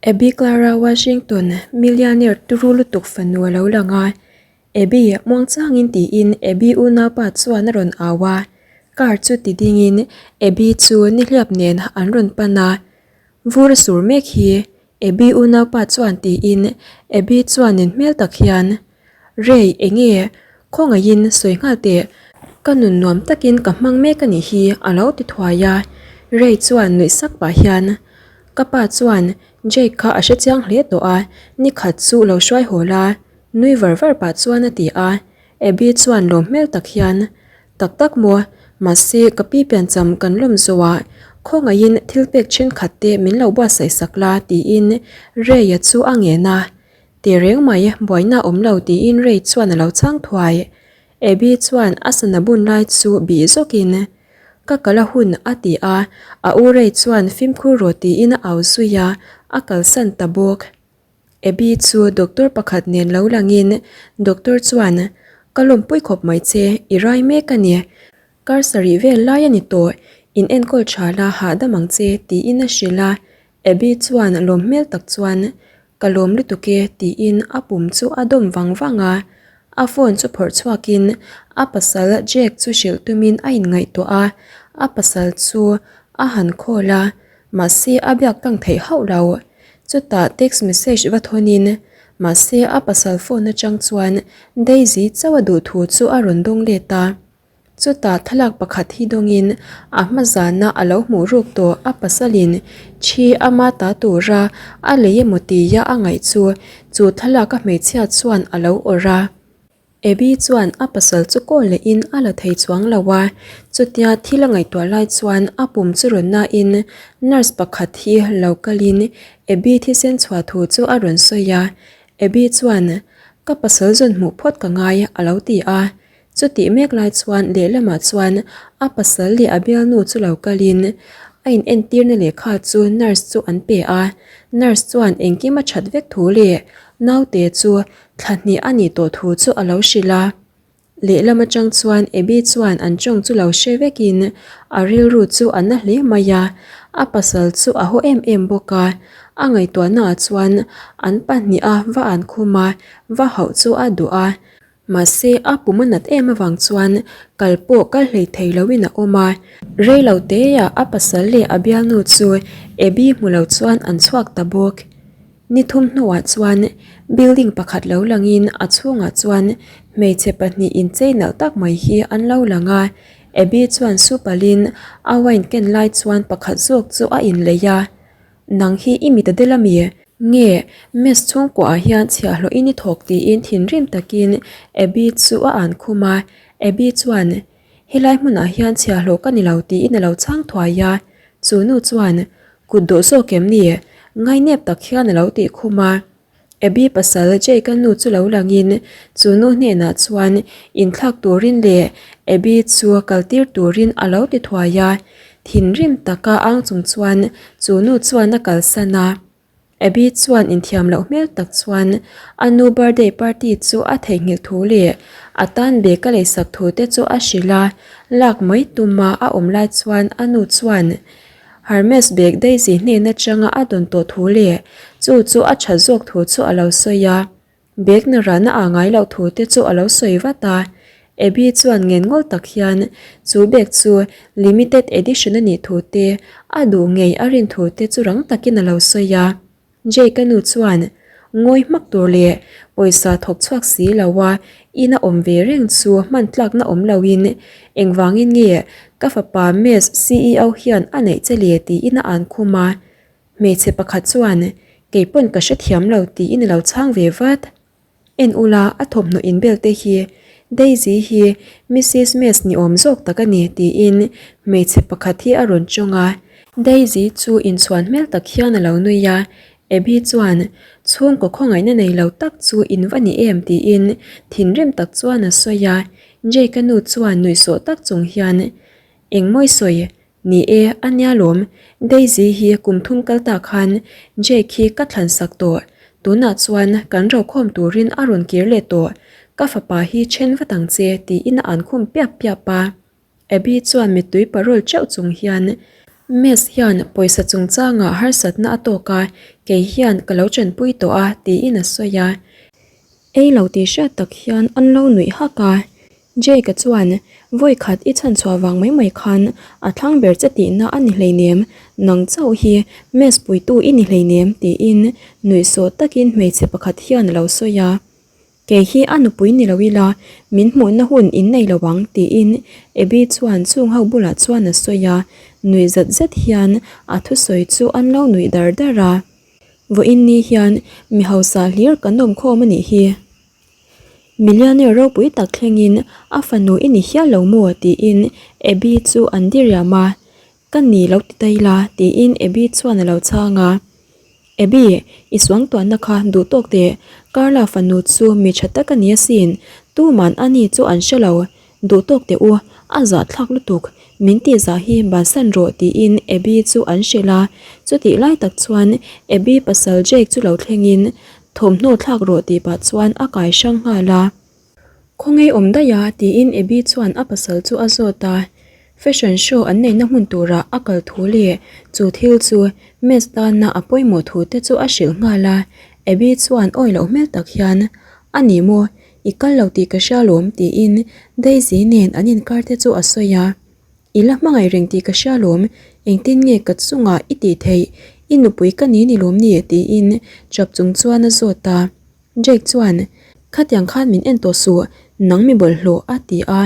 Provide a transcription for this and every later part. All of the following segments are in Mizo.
Abby Clara Washington, millionaire turu lutuk fanu a lo lang a. Abby, muangchangin tiin Abby unaupa chuan a rawn au a. Car chu ti dingin Abby chu nihliap nen an rawn pan a. Vur a sur mek hi Abby unaupa chuan tiin Abby chuan nin hmel tak hian, Ray, enge? Khawngaihin sawi nghal teh. Ka nun nuam takin ka hmang mek a nih hi a lo ti thuai a. Ray chuan nuih sak pah hian, Ka pa chuan Jake kha a hrechiang hle tawh a, nikhat chu lo hruai haw la. Nui var var pah chuan a ti a. Abby chuan lawm hmel tak hian, Tak tak maw? Mahse, ka pi piancham kan lawm zawh ah khawngaihin thil pek thenkhat te min lo buatsaih sak la tiin Ray-a chu a ngen a. Teh reng mai, buaina a awm lo tiin Ray chuan a lo chhang thuai. Abby chuan a sana bun lai chu bih zawkin, Ka kal a hun a ti a, a u Ray chuan fimkhur rawh tiin a au zui a, a kalsan ta bawk. Abby chu doctor pakhat nen lo langin doctor chuan, Ka lawmpui khawp mai che, i rai mek a ni. Kar sarih vel lai a ni tawh, in enkawl tha la hahdam ang che tiin a hrilh a. Abby chuan lawm hmel tak chuan, Ka lawm lutuk e tiin a pum chu a dawm vang vang a. A phone chu phawrh chhuakin a pasal Jack chu hrilh tumin a inngaihtuah a, a pasal chu a han call a. Mahse a biak tlang theih hauh lo. Chutah text message va thawnin mahse a pasal phone atang chuan Daisy chauh a duh thu chu a rawn dawng let a. Chutah thlalak pakhat hi dawngin a hma zana a lo hmuh ruk tawh a pasalin thi ama ta tura a lei emaw tia a ngaih chu chu thlalak a hmeichhia chuan a lo awrh a. Abby chuan a pasal chu call lehin a la thei chuang lo a, chutia thil a ngaihtuah lai chuan a pum chu rawn nain nurse pakhat hi lo kalin Abby thisen chhuah thu chu a rawn sawi a, Abby chuan ka pasal zawn hmuh phawt ka ngai a lo ti a, chutih mek lai chuan lehlamah chuan a pasal leh a bialnu chu lo kalin a in entirna lehkha chu nurse chu an pe a, nurse chuan engkim a that vek thu leh naute chu Thla hnih a nih tawh thu chu a lo hrilh a. Lehlam atang chuan Abby chuan an tawng chu lo hre vekin a rilru chu a na hle mai a, a pasal chu a haw em em bawk a. A ngaihtuahnaah chuan an pahniha va an khum a, va hauh chu a duh a. Mahse a pum a nat em avang chuan kal pawh kal hlei thei loin a awm a. Reilo teah a pasal leh a bialnu chu Abby hmu lo chuan an chhuak ta bawk. Ni thum hnuah chuan building pakhat lo langin a chhungah chuan hmeichhe pahnih inchei nalh tak mai hi an lo lang a, Abby chuan supalin a wine ken lai chuan pakhat zawk chu a inlei a, Nang hi i mit a del ami? Nge mess chhungkuaah hian chhiahhlawhin i thawk tiin thinrim takin Abby chu a an khum a, Abby chuan Helai hmunah hian chhiahhlawh ka ni lo tiin a lo chhang thuai a, chu nu chuan Kut dawh zawk em ni? Ngainep tak hian a lo tih khum a. Abby pasal Jake-a nu chu lo langin chu nu hnenah chuan inthlak turin leh Abby chu kaltir turin a lo ti thuai a. Thinrim taka ang chung chuan chu nu chuan a kalsan a. Abby chuan inthiam loh hmel tak chuan a nu birthday party chu a theihnghilh thu leh a tan bag a leisak thu te chu a hrilh a, lak mai tuma a awm lai chuan a nu chuan Hermes bag Daisy hnen atanga a dawn tawh thu leh chu chu a tha zawk thu chu a lo sawi a. Bag na rana a ngai loh thu te chu a lo sawi vat a, Abby chuan ngen ngawl tak hian chu bag chu limited edition a nih thu te, a duh ngei a rin thu te chu rang takin a lo sawi a. Jake-a nu chuan ngawi hmak tur leh pawisa thawk chhuak si lo a ina awm ve reng chu hman tlakna awm loin engvangin nge ka fapa Mess ceo hian a neih che le tiin a an khum a. Hmeichhe pakhat chuan, Kei pawn ka hrethiam lo tiin a lo chhang ve vat. En ula, a thawmhnaw inbel te hi Daisy hi Missis Mess ni awm zawk tak a ni tiin hmeichhe pakhat hi a rawn tawng a. Daisy chu inchhuan hmel tak hian a lo nui a, Abby chuan, Chhungkaw khawngaihna nei lo tak chu in va ni em tiin thinrim tak chuan a sawi a. Jake-a nu chuan nuihsawh tak chung hian, Engmawi sawi? Ni e, a nia lawm. Daisy hi kum thum kal ta khan Jake hi ka thlan sak tawh. Tunah chuan kan rokhawm turin a rawn kir leh tawh. Ka fapa hi then vat ang che tiin a an khum piap piap a. Abby chuan mittui parawl teuh chung hian. Mess hian pawisa chungchangah harsatna a tawk a, kei hian ka lo chanpui tawh a, tiin a sawi a. Ei lo tih hriat tak hian an lo nuih hak a. Jake-a chuan, Vawi khat i chhan chhuah vang mai mai khan a thlang ber che tihna a ni hleinem, nang chauh hi mess puitu i ni hleinem, tiin nuihsawh takin hmeichhe pakhat hian a lo sawi a. Kei hi a nupui ni lo ila, min hmuhna hun in nei lo ang, tiin Abby chuan chung ho bulah chuan a sawi a, nuih zat zet hian a thusawi chu an lo nuih dar dar a. Vawiin ni hian mi hausa hlir kan awm khawm a nih hi. Millionaire ropui tak thlengin a fanu i ni hial lo maw? tiin Abby chu an diriam a. Ka ni lo ti ta ila tiin Abby chuan a lo chhang a. Abby, i suangtuahna kha duh tawk teh. Carla fanu chu mi tha tak a ni asin, tuman a ni chu an hre lo. Duh tawk teh u, a zahthlak lutuk, min tih zah hi bansan rawh tiin Abby chu an hrilh a, chutih lai tak chuan Abby pasal Jake chu lo thlengin thawmhnaw thlak rawh tih pah chuan a kai hrang nghal a. Khawngaih awm daih a tiin Abby chuan a pasal chu a zawt a, fashion show an neihna hmun turah a kal thu leh chu thil chu Mess tana a pawimawh thu te chu a hrilh nghal a, Abby chuan awi loh hmel tak hian, A ni maw? I kal lo tih ka hria lawm tiin Daisy nen an inkar te chu a sawi a. I la hmangaih reng tih ka hria lawm, engtin nge ka chungah i tih theih, i nupui ka ni ni lawm ni tiin chap chung chuan a zawt a. Jake chuan, Khatiang khan min en tawh suh, nang mi bawlhhlawh a ti a.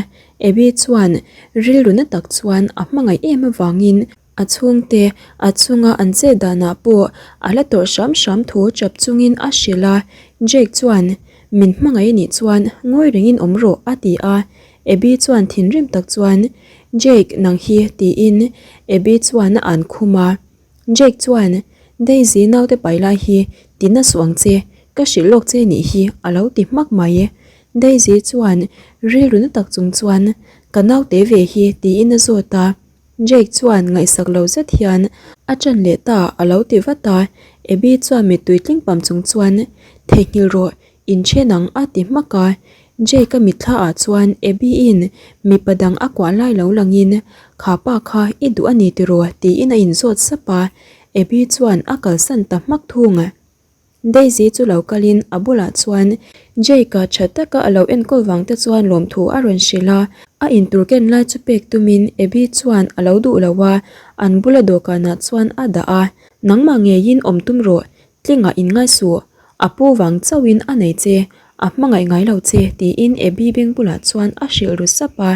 Abby chuan rilru na tak chuan a hmangaih em avangin A chhungte a chunga an chet danah pawh a la tawrh hram hram thu chap chungin a hrilh a, Jake chuan, Min hmangaih anih chuan ngawi rengin awm rawh a ti a, Abby chuan thinrim tak chuan, Jake nang hi tiin Abby chuan a an khum a, Jake chuan, Daisy naute pai lai hi tina suh ang che, ka hrilh lawk che nih hi a lo ti hmak mai. Daisy chuan rilru na tak chung chuan, Ka naute ve hi tiin a zawt a. Jake chuan ngaihsak lo zet hian a ṭan leh ta a lo ti vat a, Abby chuan mittui tling pam chung chuan Theihnghilh rawh, inṭhen ang a ti hmak a, Jake a mitthla ah chuan Abby in mipa dang a kuah lai lo langin Kha pa kha i duh a ni tiraw tiin a inzawt sap a, Abby chuan a kalsan ta hmak thung. Daisy chu lo kalin a bulah chuan Jake-a tha taka a lo enkawl vang te chuan lawmthu a rawn hrilh a, a intur ken lai chu pek tumin Abby chuan a lo duh lo a, an bula dawhkanah chuan a dah a, Nangmah ngeiin awm tum rawh, tlingah in ngai suh, a pu vang chauhin a nei che, a hmangaih ngai lo che tiin Abby beng bulah chuan a hrilh ru sap a,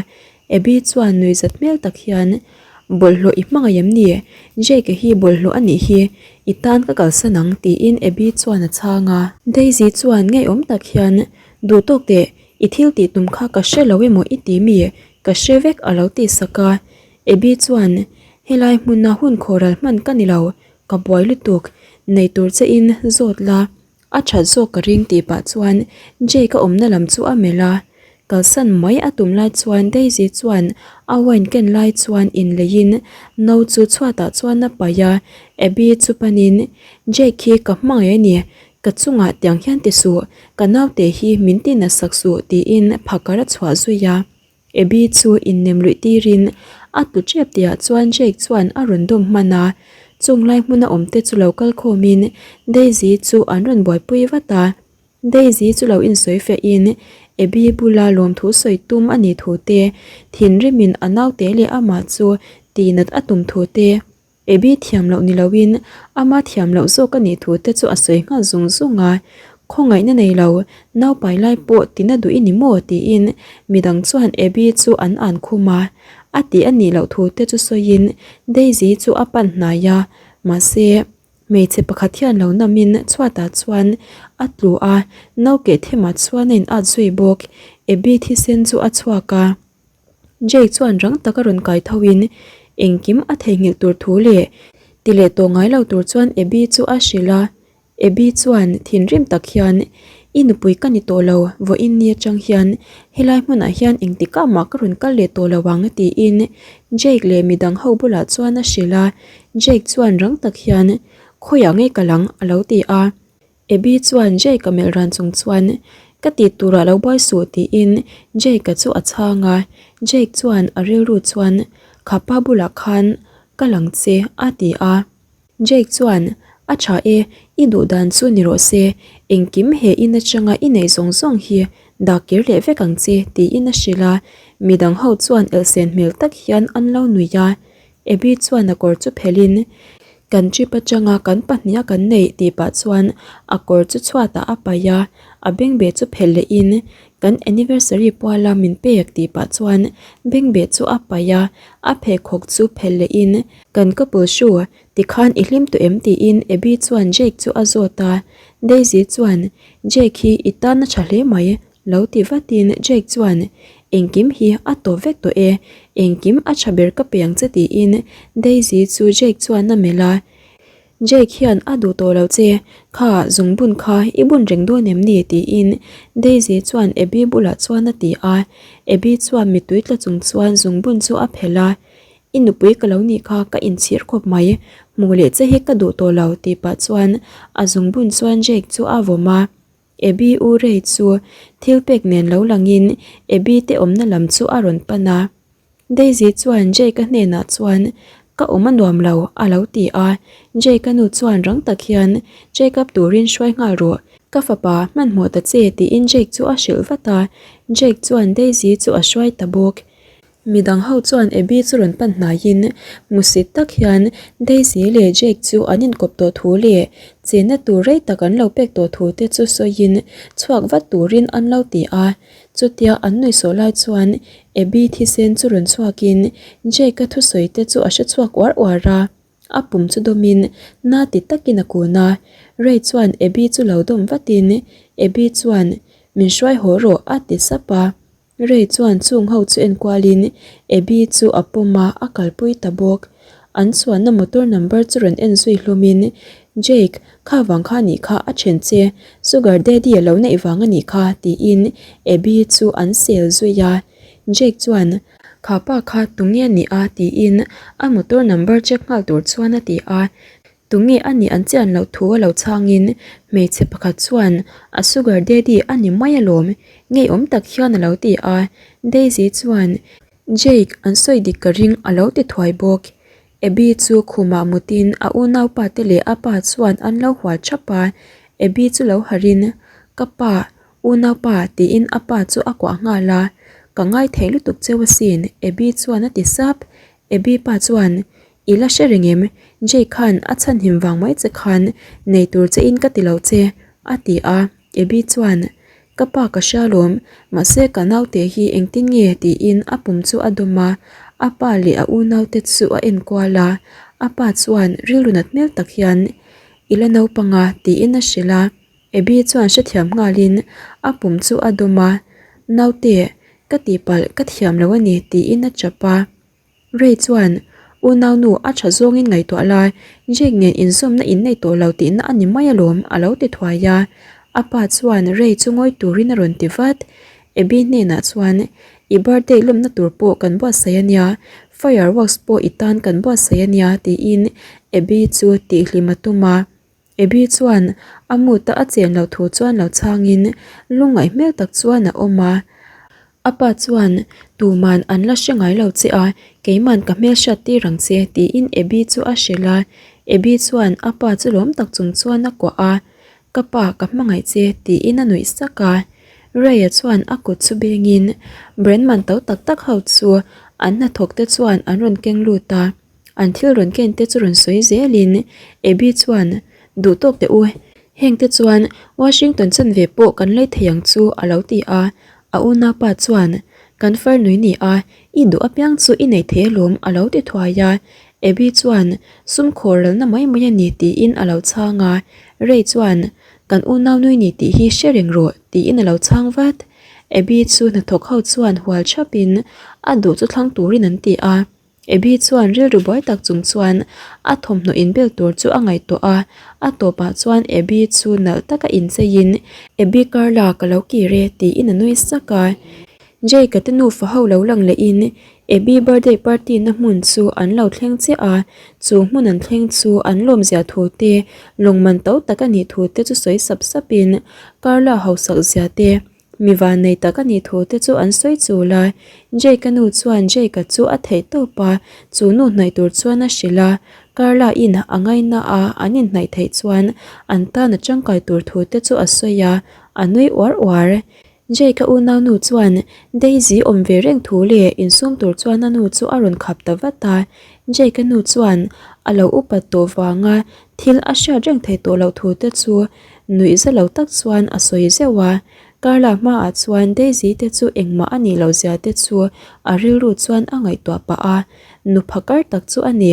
Abby chuan nui zat hmel tak hian, Bawlhhlawh i hmangaih em ni? Jake hi bawlhhlawh a nih hi, i tan ka kalsan ang tiin Abby chuan a chhang a. Daisy chuan ngeiawm tak hian, Duh tawk teh, i thil tih tum kha ka hre lo emaw i ti mi? Ka hre vek a lo ti sak a. Abby chuan, Helai hmuna hun khawhral hman ka ni lo, ka buai lutuk, nei tur che in zawt la, A that zawk ka ring tih pah chuan Jake a awmna lam chu a melh a, kalsan mai a tum lai chuan Daisy chuan a wine ken lai chuan inleiin no chu chhuatah chuan a paih a, Abby chu panin Jake hi ka hmangaih a ni, ka chungah tiang hian ti suh, ka naute hi min ti nasak suh tiin phakar a chhuah zui a. Abby chu innem luih tirin a tlu tep tihah chuan Jake chuan a rawn dawm hman a, chung lai hmuna awm te chu lo kal khawmin Daisy chu an rawn buaipui vat a. Daisy chu lo insawi fiahin Abby bula lawmthu sawi tum a nih thu te, thinrimin a naute leh amah chu tihnat a tum thu te, Abby thiam loh ni loin ama thiam loh zawk a nih thu te chu a sawi nghal zung zung a, Khawngaihna nei lo, naupai lai pawh tina duh i ni maw? tiin midang chuan Abby chu an an khum a, a tih a nih loh thu te chu sawiin Daisy chu a pan hnai a, mahse hmeichhe pakhat hian lo namin chhuatah chuan a tlu a, naukeh themah chuan a in at zui bawk, Abby thisen chu a chhuak a. Jake chuan rang taka rawn kai tho in engkim a theihnghilh tur thu leh ti leh tawh ngai lo tur chuan Abby chu a hrilh a, Abby chuan thinrim tak hian I nupui ka ni tawh lo, vawiin ni atang hian helai hmunah hian engtikah mah ka rawn kal leh tawh lo ang tiin Jake leh midang ho bulah chuan a hrilh a, Jake chuan rang tak hian Khawiah ngei ka lang a lo ti a. Abby chuan Jake-a melh ran chung chuan, Ka tih turah lo buai suh tiin Jake-a chu a chhang a. Jake chuan a rilru chuan, Kha pa bulah khan Ka lang che, a ti a. Jake chuan, A tha e, i duh dan chu ni rawh se, engkim he in atanga i neih zawng zawng hi dah kir leh vek ang che, tiin a hrilh a. Midang ho chuan elhsen hmel tak hian an lo nui a. Abby chuan a kawr chu phelhin, Kan trip atanga kan pahniha kan neih tih pah chuan a kawr chu chhuatah a paih a, a bengbeh chu phelh lehin, Kan anniversary puala min pek tih pah chuan bengbeh chu a paih a, a pheikhawk chu phelh lehin, Kan couple shoe tikhan i hlim tawh em tiin Abby chuan Jake chu a zawt a, Daisy chuan, Jake hi i tan a tha hle mai, lo ti vatin Jake chuan, Engkim hi a tawp vek tawh e, engkim a tha ber ka pe ang che tiin Daisy chu Jake chuan a melh a, Jake hian a duh tawh lo che, kha zungbun kha i bun reng dawn em ni tiin Daisy chuan Abby bulah chuan a ti a, Abby chuan mittui tla chung chuan zungbun chu a phelh a, I nupui ka lo nih kha ka inchhir khawp mai, hmuh leh che hi ka duh tawh lo tih pah chuan a zungbun chuan Jake chu a vawm a. Abby u Ray chu thil pek nen lo langin Abby te awmna lam chu a rawn pan a. Daisy chuan Jake-a hnenah chuan Ka awm a nuam lo a lo ti a. Jake-a nu chuan rang tak hian Check up turin hruai nghal rawh, ka fapa hmanhmawh ta che tiin Jake chu a hrilh vat a. Jake chuan Daisy chu a hruai ta bawk. Midang ho chuan Abby chu rawn pan hnaiin hmusit tak hian Daisy leh Jake chu an inkawp tawh thu leh chenna tur rei tak an lo pek tawh thu te chu sawiin chhuak vat turin an lo ti a. Chutia an nuihsawh lai chuan Abby thisen chu rawn chhuakin Jake-a thusawi te chu a hre chhuak uar uar a, a pum chu dawmin na ti takin a kun a. Ray chuan Abby chu lo dawm vatin Abby chuan Min hruai haw rawh a ti sap a. Ray chuan chung ho chu enkualin Abby chu a pawm a, a kalpui ta bawk. An chuanna motor number chu rawn en zui hlawmin, Jake, kha vang kha anih kha a then che, sugar daddy a lo neih vang anih kha, tiin Abby chu an sel zui a. Jake chuan, Kha pa kha tunge a nih a? tiin a motor number check nghal tur chuan a ti a. Tunge a nih an chian loh thu a lo chhangin hmeichhe pakhat chuan a sugar daddy a ni mai alawm, ngeiawm tak hian a lo ti a. Daisy chuan, Jake, an sawi dik ka ring a lo ti thuai bawk. Abby chu khumah mutin a unaupa te leh a pa chuan an lo hual thap a. Abby chu lo harhin, Ka pa, unaupa tiin a pa chu a kuah nghal a. Ka ngaithei lutuk cheu asin Abby chuan a ti sap. Abby pa chuan, I la hre reng em? Jay khan a chhanhim vang mai che khan nei tur che in ka ti lo che, a ti a. Abby chuan, Ka pa ka hria lawm, mahse ka naute hi engtin nge tiin a pum chu a dawm a, a pa leh a unaute chu a enkual a. A pa chuan rilru nat hmel tak hian, I la naupang a, tiin a hrilh a. Abby chuan hrethiam nghalin a pum chu a dawm a, Naute, ka tihpalh ka thiam lo a ni, tiin a chap a. Ray chuan, Unaunu a tha zawngin ngaihtuah la, Jake nen inzawmna in nei tawh lo tihna a ni mai alawm, a lo ti thuai a. A pa chuan Ray chu ngawi turin a rawn ti vat. Abby hnenah chuan, I birthday lawmna tur pawh kan buatsaih a nia, fireworks pawh i tan kan buatsaih a nia, tiin Abby chu tihhlim a tum a. Abby chuan a mood a a chen loh thu chuan lo chhangin lungngaih hmel tak chuan a awm a. A pa chuan, Tuman an la hre ngai lo che a, keiman ka hmel hriat tir ang che, tiin Abby chu a hrilh a. Abby chuan a pa chu lawm tak chung chuan a kuah a, Ka pa, ka hmangaih che, tiin a nuih sak a. Ray-a chuan a kut chu bengin brand man to tak tak ho chu an hnathawk te chuan an rawn keng lut a. An thil rawn ken te chu rawn sawi zelin Abby chuan, Duh tawk teh u, heng te chuan Washington chanve pawh kan lei thei ang chu a lo ti a. A unaupa chuan, Kan far nui ni a, i duh apiang chu i nei thei alawm a lo ti thuai a. Abby chuan, Sum khawr ralna mai mai a ni tiin a lo chhang a. Ray chuan, Kan unau nui ni tih hi hre reng rawh tiin a lo chhang vat. Abby chu hnathawk ho chuan hual thapin a duh chu thlang turin an ti a. Abby chuan rilru buai tak chung chuan a thawmhnaw inbel tur chu a ngaihtuah a, a tawpah chuan Abby chu nalh taka incheiin, Abby Carla ka lo kir e tiin a nui sak a. Jake-a te nufa ho lo lang lehin Abby birthday party na hmun chu an lo thleng chiah a, chu hmun an thleng chu an lawmzia thu te, lawngman to tak a nih thu te chu sawi sap sapin Carla hausak zia te. Mi vannei tak a nih thu te chu an sawi chul a. Jake-a nu chuan Jake-a chu a theih tawp a, chu nu hnaih tur chuan a hrilh a. Carla in a ngaina a, an inhnaih theih chuan an tan a tangkai tur thu te chu a sawi a, a nui uar uar. Jake-a unaunu chuan Daisy awm ve reng thu leh insum tur chuan a nu chu a rawn khap ta vat a. Jake-a nu chuan a lo upat tawh vanga thil a hriat reng theih tawh loh thu te chu nuih za lo tak chuan a sawi zeuh a. Carla hmaah chuan Daisy te chu engmah a nih loh zia te chu a rilru chuan a ngaihtuah pah a, nu phakar tak chu a ni.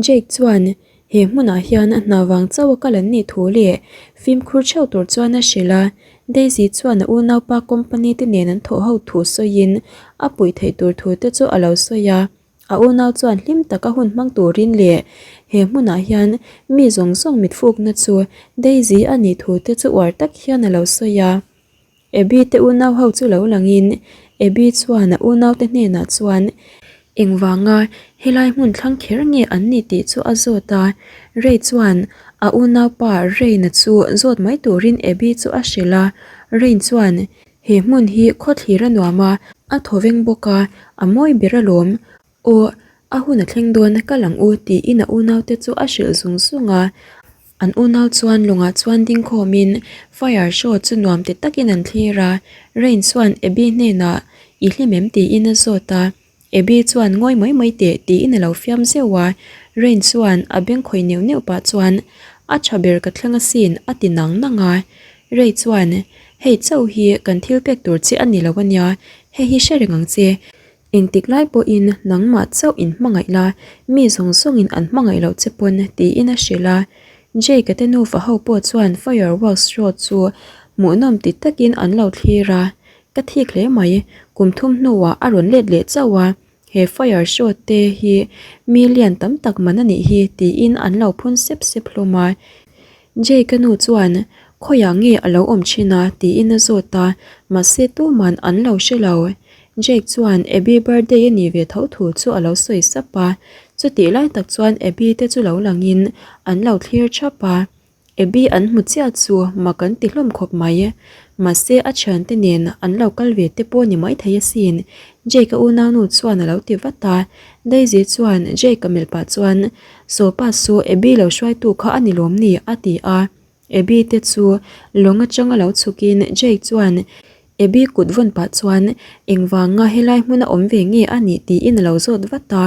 Jake chuan he hmunah hian a hna vang chauh a kal an nih thu leh fimkhur theuh tur chuan a hrilh a. Daisy chuan a unaupa company te nen an thawh ho thu sawiin a puih theih tur thu te chu a lo sawi a. A unau chuan hlim taka hun hmang turin leh he hmunah hian mi zawng zawng mitfukna chu Daisy a nih thu te chu uar tak hian a lo sawi a. Abby te unau ho chu lo langin Abby chuan a unaute hnenah chuan engvanga helai hmun thlang kher nge an ni tih chu a zawt a. Ray chuan a unaupa Rain-a chu zawt mai turin Abby chu a hrilh a. Rain chuan he hmun hi khawthlir a nuam a, a thawveng bawk a, a mawi ber alawm. Aw, a hun a thleng dawn, kal ang u tiin a unaute chu a hrilh zung zung a. An unau chuan lawngah chuan ding khawmin fire show chu nuam ti takin an thlir a. Rain chuan Abby hnenah I hlim em tiin a zawt a. Abby chuan ngawi mai mai teh tiin a lo fiam zeuh a. Rain chuan a beng khawih neuh neuh pah chuan A tha ber ka thleng asin a ti nang nang a. Ray chuan Hei chauh hi kan thil pek tur che a ni lo ania, hei hi hre reng ang che. Engtik lai pawhin nangmah chauh in hmangaih la, mi zawng zawngin an hmangaih loh che pawn tiin a hrilh a. Jake-a te nufa ho pawh chuan fireworks show chu hmuhnawm ti takin an lo thlir a. Ka thik hle mai, kum thum hnuah a rawn let leh chauh a, he fire show te hi mi lian tam tak man a nih hi tiin an lo phun sep sep hlawm a. Jake-a nu chuan khawiah nge a lo awm thin a tiin a zawt a, mahse tuman an lo hre lo. Jake chuan Abby birthday a nih ve tho thu chu a lo sawi sap a, chutih lai tak chuan Abby te chu lo langin an lo thlir thap a. Abby an hmu chiah chu mak an ti hlawm khawp mai. Mahse a thiante nen an lo kal ve te pawh ni maithei asin, Jake-a unaunu chuan a lo ti vat a. Daisy chuan Jake-a melh pah chuan, Sawpa saw Abby lo hruaitu kha a ni lawm ni? a ti a. Abby te chu lawng atanga lo chhukin Jake chuan Abby kut vawn pah chuan engvanga helai hmuna awm ve nge a nih tiin a lo zawt vat a.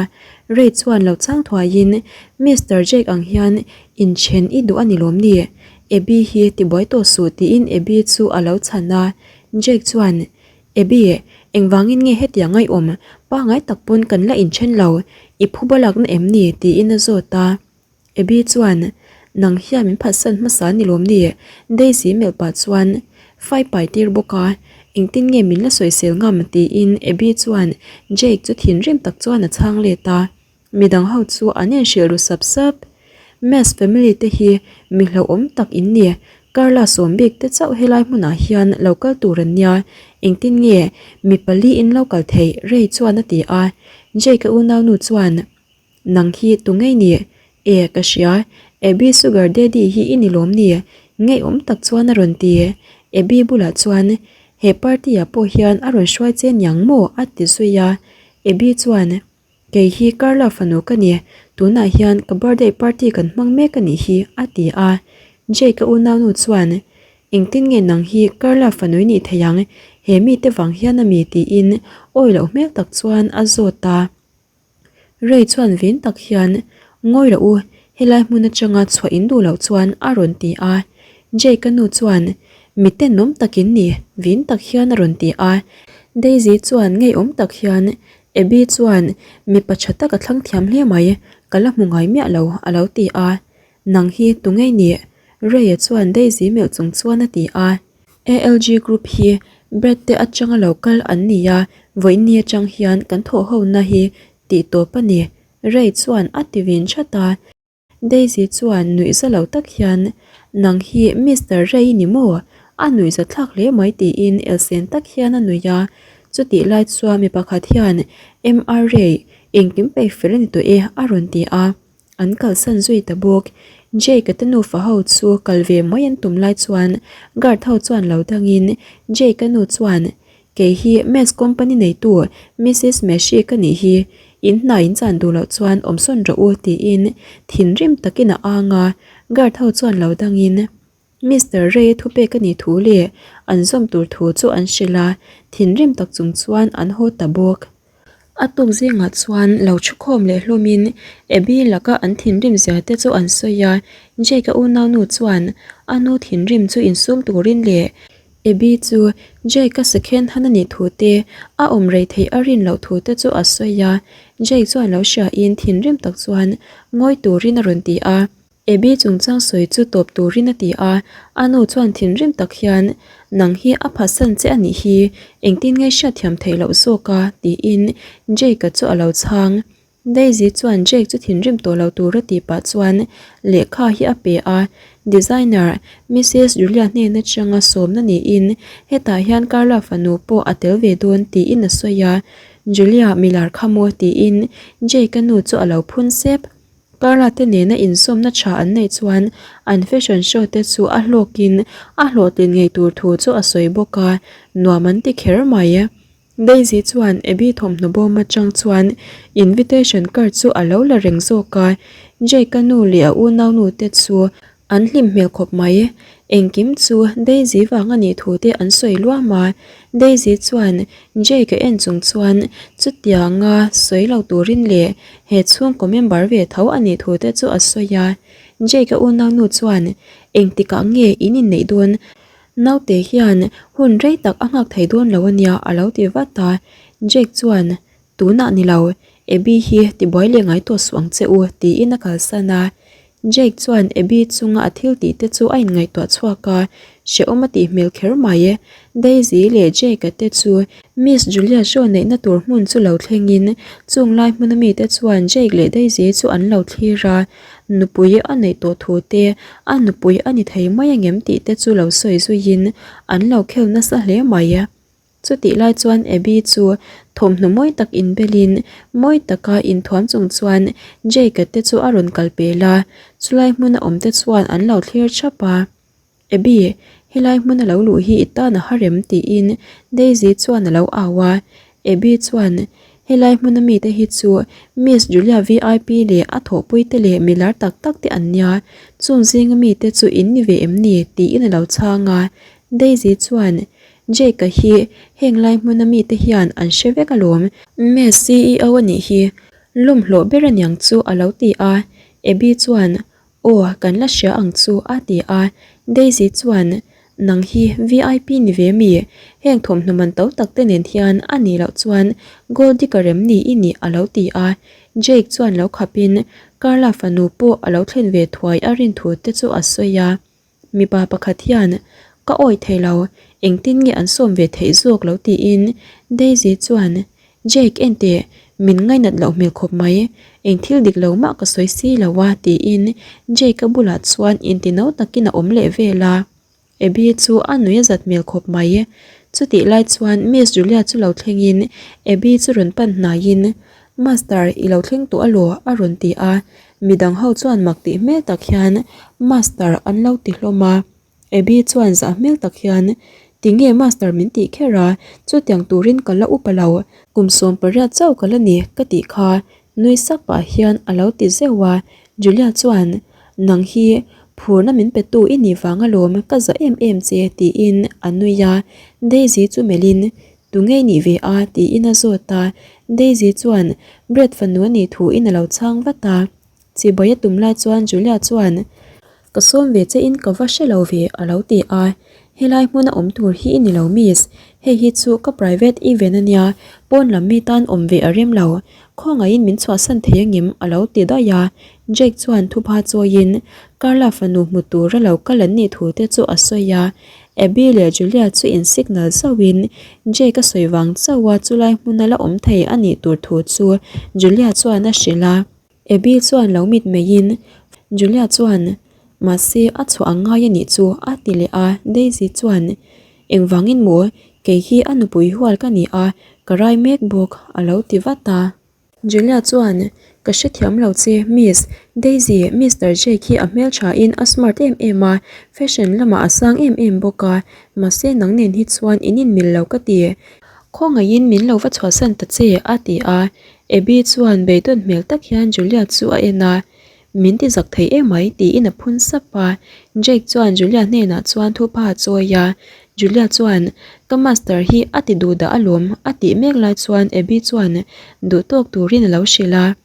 Ray chuan lo chang thuaiin Mister Jake ang hian inthen i duh a ni lawm ni? Abby hi tibuai tawh suh tiin Abby chu a lo chhan a. Jake chuan Abby, engvangin nge hetiang a i awm? Pangai tak pawn kan la inthen lo, i phu balakna em ni? tiin a zawt a. Abby chuan, Nang hian min phatsan hmasa ni lawm ni? Daisy melh pah chuan fai pai tir bawk a, engtin nge min la sawisel ngam? tiin Abby chuan Jake chu thinrim tak chuan a chhang let a. Midang ho chu an inhrilh ru sap sap. Mass family te hi mi hlauhawm tak in ni, Carla sawm bik te chauh helai hmunah hian lo kal tur an nia, engtin nge mi pali in lo kal theih? Ray chuan a ti a. Jake-a unaunu chuan, Nang hi tu ngei ni? E, ka hria. Abby sugar daddy hi i ni lawm ni? Ngeiawm tak chuan a rawn ti. Abby bulah chuan, He party ah pawh hian a rawn hruai che niang maw? a ti zui a. Abby chuan, Kei hi Carla fanu ka ni. Tunah hian ka birthday party kan hmang mek a nih hi, a ti a. Jake-a unaunu chuan, Engtin nge nang hi Carla fanu i nih thei ang? He mite vang hian a mi? tiin awi loh hmel tak chuan a zawt a. Ray chuan vin tak hian, Ngawi loh u, helai hmun atanga chhuah in duh loh chuan a rawn ti a. Jake-a nu chuan, Mi tenawm tak in ni, vin tak hian a rawn ti a. Daisy chuan ngeiawm tak hian, Abby chuan mipa tha tak a thlang thiam hle mai, ka la hmu ngai miah lo, a lo ti a. Nang hi tu ngei ni? Ray-a chuan Daisy melh chung chuan a ti a. ALG Group hi Brad te atanga lo kal an ni a, vawiinni atang hian kan thawh hona hi tih tawp a ni, Ray chuan a ti vin that a. Daisy chuan nuihza lo tak hian, Nang hi Mister Ray i ni maw? A nuihza thlak hle mai tiin elsen tak hian a nuih a. Chutih lai chuan mi pakhat hian, MR Ray, engkim peih fel a ni tawh e a rawn ti a. An kalsan zui ta bawk. Jake-a te nufa ho chu kal ve mai an tum lai chuan guard ho chuan lo dangin Jake-a nu chuan Kei hi Mess company neitu Missus Messi ka nih hi, in hna in chan duh loh chuan awmsawn rawh u tiin thinrim takin a ang a, guard ho chuan lo dangin Mister Ray-a thupek a nih thu leh an zawm tur thu chu an hrilh a, thinrim tak chung chuan an haw ta bawk. A tuk zingah chuan lo thukhawm leh hlawmin Abby laka an thinrim zia te chu an sawi a, Jake-a unaunu chuan a nu thinrim chu insum turin leh Abby chu Jake-a second han a nih thu te, a awm rei theih a rin loh thu te chu a sawi a, Jake chuan lo hriain thinrim tak chuan ngawi turin a rawn ti a. Abby chungchang sawi chu tawp turin a ti a, a nu chuan thinrim tak hian, Nang hi a phatsan che a nih hi, engtin nge hriatthiam theih loh zawk a? tiin Jake-a chu a lo chhang. Daisy chuan Jake chu thinrim tawh lo tur a tih pah chuan lehkha hi a pe a, Designer Missus Julia hnen atanga sawmna niin hetah hian Carla fanu pawh a tel ve dawn tiin a sawi a, Julia milar kha maw tiin Jake-a nu chu a lo phun sep. Carla te nena inzawmna tha an neih chuan an fashion show te chu a hlawkin a hlawhtlin ngei tur thu chu a sawi bawk a, nuam an ti kher mai. Daisy chuan Abby thawmhnaw bawm atang chuan invitation card chu a lo la reng zawk a, Jake-a nu leh a unaunu te chu An hlim hmel khawp mai. Engkim chu Daisy vang a nih thu te an sawi luam a. Daisy chuan Jake a en chung chuan chutianga sawi lo turin leh he chhungkaw member ve tho a nih thu te chu a sawi a. Jake a unaunu chuan engtikah nge in inneih dawn? Naute hian hun rei tak a nghak thei dawn lo a nia a lo ti vat a. Jake chuan Tunah ni lo, Abby hi tibuai leh ngai tawh suh ang che u, tiin a kalsan a. Jake chuan Abby chunga a thil tih te chu a inngaihtuah chhuak a, hrehawm a tih hmel kher mai. Daisy leh Jake-a te chu Miss Julia show neihna tur hmun chu lo thlengin chung lai hmuna mite chuan Jake leh Daisy chu an lo thlir a, nupui a neih tawh thu te, a nupui a ni thei mai angem tih te chu lo sawi zuiin an lo khel nasa hle mai. Chutih lai chuan Abby chu thawmhnaw mawi tak inbelin mawi taka inthuam chung chuan Jake-a te chu a rawn kal pel a, chulai hmuna awm te chuan an lo thlir thap a. Abby, helai hmuna lo luh hi i tan a har em? tiin Daisy chuan a lo au a. Abby chuan, Helai hmuna mite hi chu Miss Julia vip leh a thawhpuite leh milar tak tak te an nia, chung zinga mite chu in ni ve em ni? tiin a lo chhang a. Daisy chuan, Jake-a hi heng lai hmuna mite hian an hre vek alawm. Mess ceo a nih hi lawmhlawh ber aniang chu a lo ti a. Abby chuan, Aw, kan la hria ang chu a ti a. Daisy chuan, Nang hi vip ni ve mi? Heng thawmhnaw man to tak te nen hian a nih loh chuan gold digger em ni i nih a lo ti a. Jake chuan lo khapin Carla fanu pawh a lo thlen ve thuai a rin thu te chu a sawi a. Mipa pakhat hian, Ka awih thei lo, engtin nge an sawm ve theih zawk lo tiin Daisy chuan, Jake enteh, min ngainat loh hmel khawp mai, eng thil dik lo mah ka sawi si lo a tiin Jake-a bulah chuan intino takin a awm leh vel a. Abby chu a nui a zat hmel khawp mai. Chutih lai chuan Miss Julia chu lo thlengin Abby chu rawn pan hnaiin, Master, i lo thleng tawh alaw? a rawn ti a. Midang ho chuan mak tih hmel tak hian Master an lo ti hlawm a. Abby chuan zah hmel tak hian, Tinge Master min tih kher a, chutiang turin ka la upa lo, kum 18 chauh ka la ni ka tih kha nui sak pah hian a lo ti zeuh a. Julia chuan, Nang hi phurna min petu i nih vang alawm ka za em em che tiin a nui a. Daisy chu melhin, Tunge i nih ve a? tiin a zawt a. Daisy chuan Brad fanu a nih thuin a lo chhang vat a. Chibai a tum lai chuan Julia chuan, Ka sawm ve che in ka va hre lo ve a lo ti a. Helai hmuna awm tur hi i ni lo miss, hei hi chu ka private event a nia, pawn lam mi tan awm ve a rem lo. Khawngaihin min chhuahsan thei angem a lo ti daih a. Jake chuan thupha chawiin Carla fanu hmu tura lo kal an nih thu te chu a sawi a. Abby leh Julia chu in signal zauhin Jake a sawi vang chauh a chulai hmuna la awm thei a nih tur thu chu Julia chuan a hrilh a. Abby chuan lo mit meiin Julia chuan mahse a chhuah ang ngai a nih chu a ti leh a, Daisy chuan engvangin maw kei hi a nupui hual ka ni a ka rai mek bawk a lo ti vat a. Julia chuan. Ka hrethiam lo che, Miss. Daisy, Mister Jake hi a hmelthain a smart em em a, fashion lamah a sang em em bawk a, mahse nang nen hi chuan in inmil lo ka ti. Khawngaihin min lo va chhuahsan ta che, a ti a. Abby chuan beidawn hmel tak hian Julia chu a en a. Min ti zak thei emai, tiin a phun sap a. Jake chuan Julia hnenah chuan thupa a chawi a. Julia chuan, Ka master hi a ti duh dah alawm, a tih mek lai chuan Abby chuan duh tawk turin a lo hrilh a.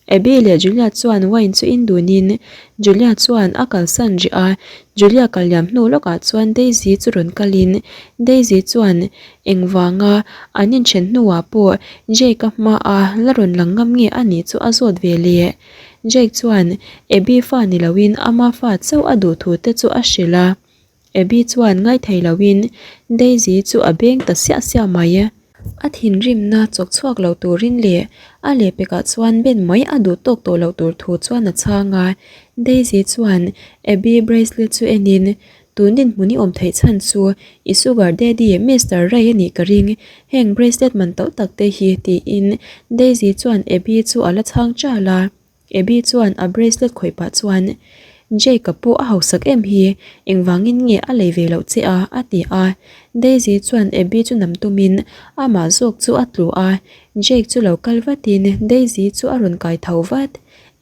Abby leh Julia chuan wine chu in dunin Julia chuan a kalsan rih a. Julia kal liam hnu lawkah chuan Daisy chu rawn kalin Daisy chuan engvanga an inthen hnuah pawh Jake-a hmaa la rawn lang ngam nge a nih chu a zawt ve leh. Jake chuan Abby fa ni loin ama fa chauh a duh thu te chu a hrilh a. Abby chuan ngaithei loin Daisy chu a beng ta siah siah mai. A thinrimna chawk chhuak lo turin leh a lehpekah chuan ben mai a duh tawk tawh loh tur thu chuan a chhang a. Daisy chuan Abby bracelet chu enin Tun dinhmun i awm theih chhan chu i sugar daddy Mister Ray a nih ka ring, heng bracelet man tauh tak te hi tiin Daisy chuan Abby chu a la chhang chal a. Abby chuan a bracelet khawih pah chuan Jake-a pawh a hausak em hi, engvangin nge a lei ve loh che a? a ti a. Daisy chuan Abby chu nam tumin amah zawk chu a tlu a, Jake chu lo kal vatin Daisy chu a rawn kai tho vat.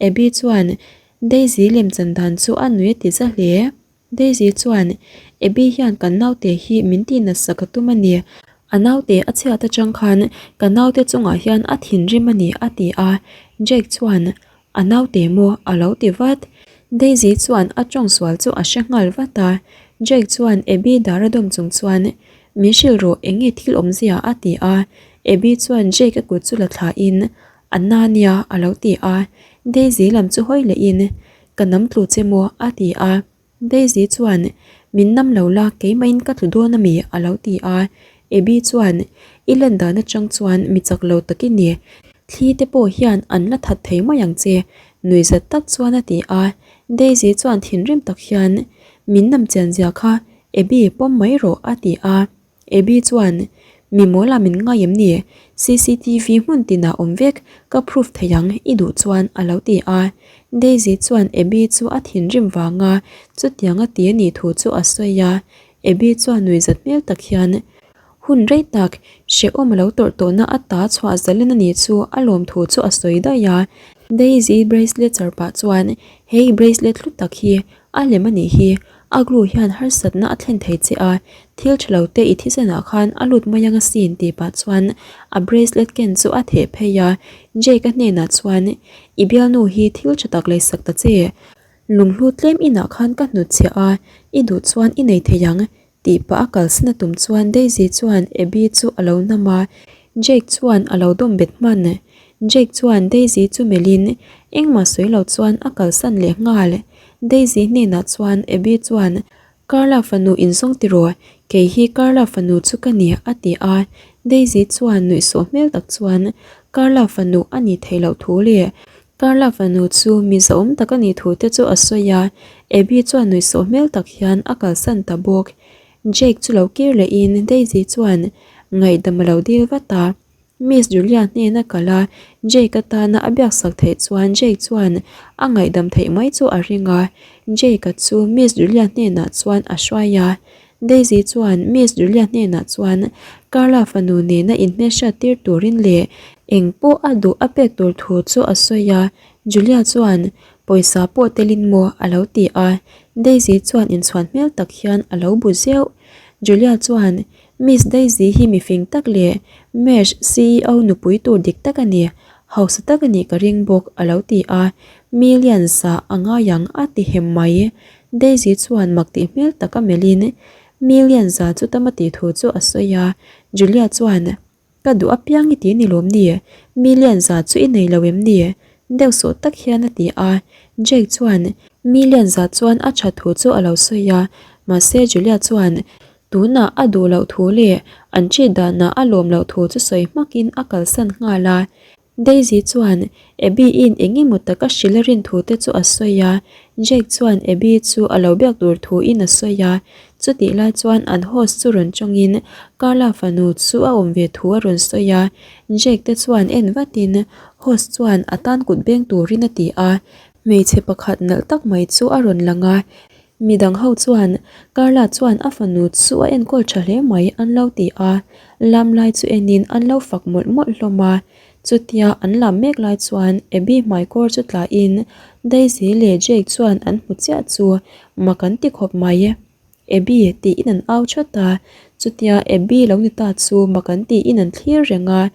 Abby chuan Daisy lemchan dan chu a nui a ti za hle. Daisy chuan, Abby hian kan naute hi min tih nasa ka tum a ni. A naute a chhiat atang khan ka naute chungah hian a thinrim a ni, a ti a. Jake chuan, A naute maw? a lo ti vat. Daisy chuan a tawng sual chu a hre nghal vat a. Jake chuan Abby dar a dawm chung chuan, Min hrilh rawh, eng nge thil awmzia? a ti a. Abby chuan Jake a kut chu la thlahin, A na nia, a lo ti a. Daisy lam chu hawi lehin, Ka nam tlu che maw? a ti a. Daisy chuan, Min nam lo la, keimahin ka tlu dawn a mi? a lo ti a. Abby chuan, I len dan atang chuan mi chak lo tak i ni. Thli te pawh hian an la that thei mai ang che, nui zat tak chuan a ti a. Daisy chuan thinrim tak hian, Min nam chian zia kha, Abby pawm mai rawh, a ti a. Abby chuan, Mi mawla min ngai em ni? Cctv hmun tinah awm vek, ka proof thei ang, i duh chuan, a lo ti a. Daisy chuan Abby chu a thinrim vanga chutiang a ti a nih thu chu a sawi a. Abby chuan nuihzat hmel tak hian, Hun rei tak, hrehawm a lo tawrh tawhna a ta chhuah zalen a nih chu a lawm thu chu a sawi daih a. Daisy bracelet char pah chuan, Hei bracelet hlu tak hi a lem a nih hi, A glue hian harsatna a thlen thei che a, thil tha lo te i thisenah khan a lut mai ang asin tih pah chuan a bracelet ken chu a theh phei a, Jake-a hnenah chuan, I bialnu hi thil tha tak leisak ta che, lunghlu tlem inah khan ka hnutchhiah a, i duh chuan i nei thei ang tih pah a kalsan a tum chuan Daisy chuan Abby chu a lo nam a, Jake chuan a lo dawm bet hman. Jake chuan Daisy chu melhin engmah sawi lo chuan a kalsan leh nghal. Daisy hnenah chuan Abby chuan, Carla fanu inzawng tiraw, kei hi Carla fanu chu ka ni, a ti a. Daisy chuan nuihsawh hmel tak chuan Carla fanu a nih theih loh thu leh Carla fanu chu mi zahawm tak a nih thu te chu a sawi a. Abby chuan nuihsawh hmel tak hian a kalsan ta bawk. Jake chu lo kir lehin Daisy chuan ngaihdam a lo dil vat a. Miss Julia hnena kal a, Jake atana a biaksak theih chuan Jake chuan a ngaihdam theih mai chu a ring a, Jake-a chu Miss Julia hnenah chuan a hruai a. Daisy chuan Miss Julia hnenah chuan Carla fanu nena inhmelhriat tir turin leh eng pawh a duh a pek tur thu chu a sawi a, Julia chuan pawisa pawh telin maw a lo ti a, Daisy chuan inchhuan hmel tak hian a lo bu zeuh. Julia chuan Miss Daisy hi mi fing tak leh Mesh ceo nupui tur dik tak a ni, hausa tak a nih ka ring bawk a lo ti a, millions ah a ngai ang a ti hem mai. Daisy chuan mak tih hmel tak a melhin millions ah chu tam a tih thu chu a sawi a, Julia chuan Ka duh apiang i ti ni lawm ni? Million za chu i nei lo em ni? Deuh sawh tak hian a ti a. Jake chuan million za chuan a tha thu chu a lo sawi a, mahse Julia chuan tunah a duh loh thu leh an treat danah a lawm loh thu chu sawi hmakin a kalsan nghal a. Daisy chuan Abby-i'n eng emaw taka hrilh a rin thu te chu a sawi a. Jake chuan Abby chu a lo biak tur thu in a sawi a, chutih lai chuan an host chu rawn tawngin Carla fanu chu a awm ve thu a rawn sawi a, Jake te chuan en vatin host chuan a tan kut beng turin a ti a, hmeichhe pakhat nalh tak mai chu a rawn lang a, Midang ho chuan Carla chuan a fanu chu a enkawl tha hle mai an lo ti a, lam lai chu enin an lo fak mawlh mawlh hlawm a. Chutia an lam mek lai chuan Abby hmaikawr chu tlahin Daisy leh Jake chuan an hmu chiah chu mak an ti khawp mai. Abby tiin an au that a, chutia Abby lo ni ta chu mak an tiin an thlir reng a.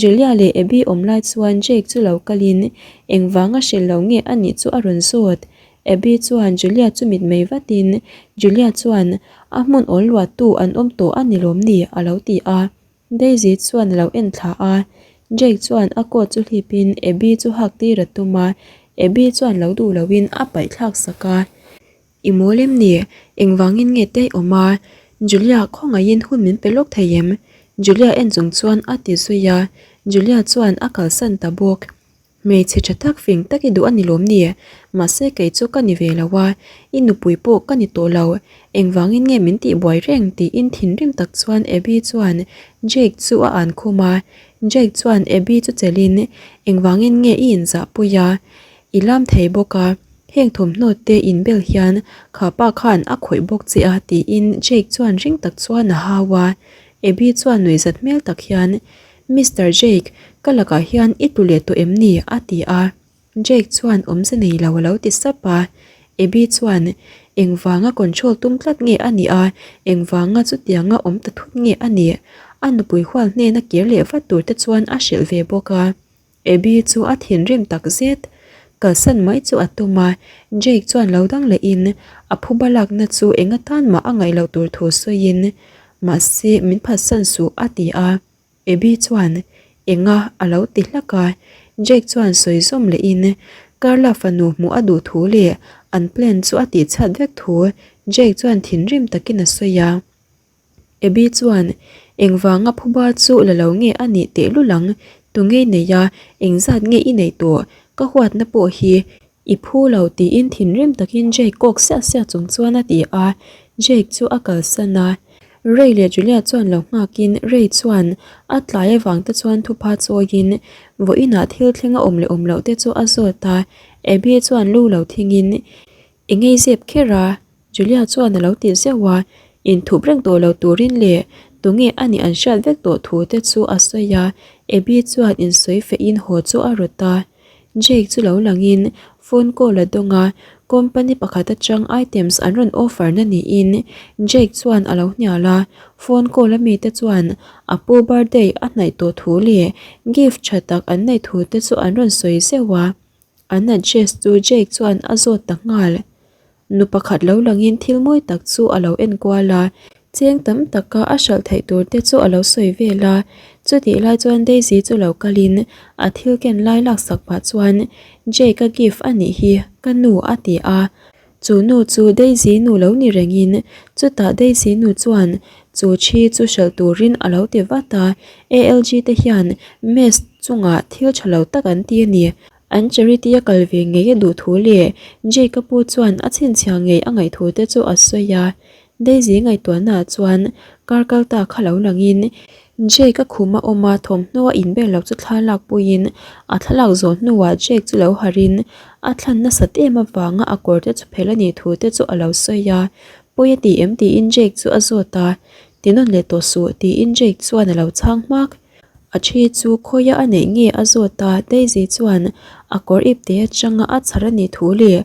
Julia leh Abby awm lai chuan Jake chu lo kalin engvanga hrilh lo nge a nih chu a rawn zawt. Abby chuan Julia chu mitmei vatin Julia chuan a hmun awl luahtu an awm tawh a ni lawm ni? a lo ti a. Daisy chuan a lo en thla a. Jake chuan a coat chu hlipin Abby chu hak tir a tum a, Abby chuan lo duh loin a paih thlak sak a. I mawl em ni? Engvangin nge te i awm a? Julia khawngaihin hun min pe lawk thei em? Julia en chung chuan a ti zui a, Julia chuan a kalsan ta bawk. Hmeichhe tha tak fing tak i duh a ni lawm ni? Mahse kei chu ka ni ve lo a, i nupui pawh ka ni tawh lo. Engvangin nge min tih buai reng? tiin thinrim tak chuan Abby chuan Jake chu a an khum a. Jake chuan Abby chu chelhin, Engvangin nge i inzahpui a? I lam thei bawk a, heng thawmhnaw te inbel hian kha pa khan a khawih bawk che a tiin Jake chuan ring tak chuan a hau a. Abby chuan nuihzat hmel tak hian, Mister Jake, ka lakah hian i tlu leh tawh em ni? a ti a. Jake chuan awmze nei lo a lo ti sap a. Abby chuan, Engvanga control tum tlat nge a nih a, engvanga chutianga awm ta thut nge a nih? A nupui hual hnena kir leh vat tur te chuan a hrilh ve bawk a. Abby chu a thinrim tak zet. Kalsan mai chu a tum a, Jake chuan lo dang lehin a phuba lakna chu eng atan mah a ngaih loh tur thu sawiin, Mahse, min phatsan suh a ti a. Abby chuan, Enga? a lo ti hlak a. Jake chuan sawi zawm lehin Carla fanu hmuh a duh thu leh an plan chu a tihchhat vek thu Jake chuan thinrim takin a sawi a. Abby chuan, Engvanga phuba chu la lo nge a nih tehlul ang? Tunge i nei a, engzat nge i neih tawh? Ka huatna pawh hi i phu lo tiin thinrim takin Jake kawk siah siah chung chuan a ti a, Jake chu a kalsan a. Ray leh Julia chuan lo nghakin Ray chuan a tlai avang te chuan thupha chawiin vawiinah thil thleng a awm leh awm loh te chu a zawt a, Abby chuan lu lo thingin I ngei zep kher a, Julia chuan a lo ti zeuh a, inthup reng tawh lo turin leh tunge a nih an hriat vek tawh thu te chu a sawi a, Abby chuan insawi fehin haw chu a rawt a. Jake chu lo langin phone call a dawng a, company pakhat atang items an rawn offer na niin Jake chuan a lo hnial a, phone call a mite chuan a pu birthday a hnaih tawh thu leh gift tha tak an neih thu te chu an rawn sawi zeuh a. An address chu Jake chuan a zawt ta nghal. Nu pakhat lo langin thil mawi tak chu a lo en kual a, cheng tam taka a hralh theih tur te chu a lo sawi vel a. Chutih lai chuan Daisy chu lo kalin a thil ken lai laksak pah chuan Jake-a gift a nih hi ka nu a ti a. Chu nu chu Daisy nu lo ni rengin chutah Daisy nu chuan chu thi chu hralh turin a lo ti vat a, ALG te hian mess chungah thil tha lo tak an ti a ni. An charity a kal ve ngei a duh thu leh Jake a pu chuan a chhinchhiah ngei a ngaih thu te chu a sawi a. Daisy ngaihtuahna ah chuan kar kal ta kha lo langin Jake a khum a awm a thawmhnaw a inbel loh chu thla lak puiin a thlalak zawh hnuah Jake chu lo harhin a thlan nasat em avanga a kawr te chu phelh a nih thu te chu a lo sawi a. Pawi a ti em tiin Jake chu a zawt a, Ti nawn leh tawh suh tiin Jake chuan a lo chhang hmak. A thi chu khawia a neih nge a zawt a, Daisy chuan a kawr ip te atanga a chhar a nih thu leh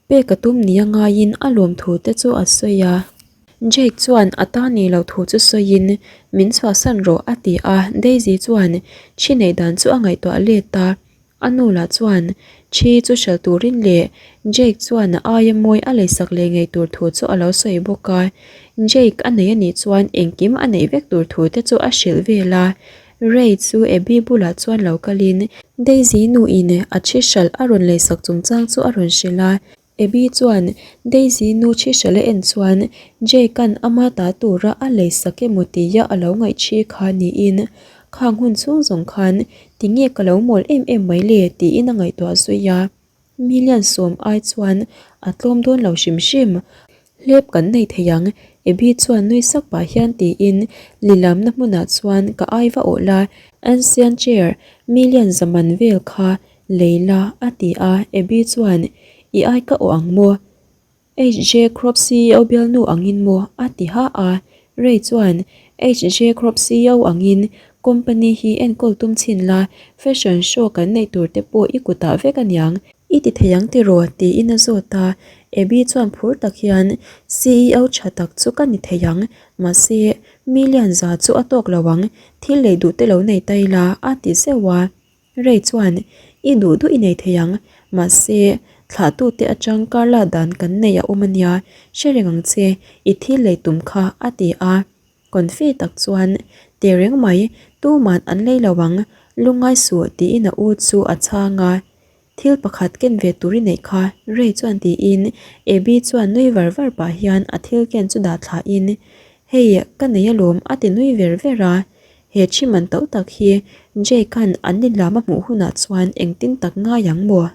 pek a tum nia ngaiin a lawm thu te chu a sawi a. Jake chuan a ta nih loh thu chu sawiin min chhuahsan rawh a ti a, Daisy chuan thi neih dan chu a ngaihtuah let a. A nu lah chuan thi chu hralh turin leh Jake chuan a aia mawi a leisak leh ngei tur thu chu a lo sawi bawk a. Jake a nei a nih chuan engkim a neih vek tur thu te chu a hrilh vel a. Ray chu Abby bulah chuan lo kalin Daisy nuin a thi hralh a rawn leisak chungchang chu a rawn hrilh a. Abby chuan Daisy nu thi hralh a en chuan Jake-a'n ama ta tura a lei sak emaw tia a lo ngaih thi kha niin khang hun chhung zawng khan tinge ka lo mawl em em mai le tiin a ngaihtuah zui a. Million sawm ai chuan a tlawm dawn lo hrim hrim. Hlep kan nei thei ang, Abby chuan nui sak pah hian tiin lilamna hmunah chuan ka ai va awh la, Ancient chair million zaman vel kha lei la a ti a, Abby chuan I ai ka awh ang maw? HJ Crop ceo bialnu angin maw? a ti ha a. Ray chuan, HJ Crop ceo angin company hi enkawl tum chhin la, fashion show kan neih tur te pawh i kutah vek aniang. I ti thei ang tiraw? tiin a zawt a. Abby chuan phur tak hian, ceo tha tak chu ka ni thei ang, mahse, million za chu a tawk lo ang, thil lei duh te lo nei ta ila, a ti zeuh a. Ray chuan, I duh duh i nei thei ang, mahse, thlahtute atang kar la dan kan nei a awm a nia, hre reng ang che, i thil lei tum kha, a ti a. Confi tak chuan, Teh reng mai, tuman an lei lo ang, lungngai suh, tiin a u chu a chhang a. Thil pakhat ken ve tur i neih kha, Ray chuan tiin Abby chuan nui var var pah hian a thil ken chu dah thlahin, Hei, ka nei alawm, a ti nui ver ver a. He thi man tauh tak hi Jake-a'n an inlam a hmuh hunah chuan engtin tak ngai ang maw?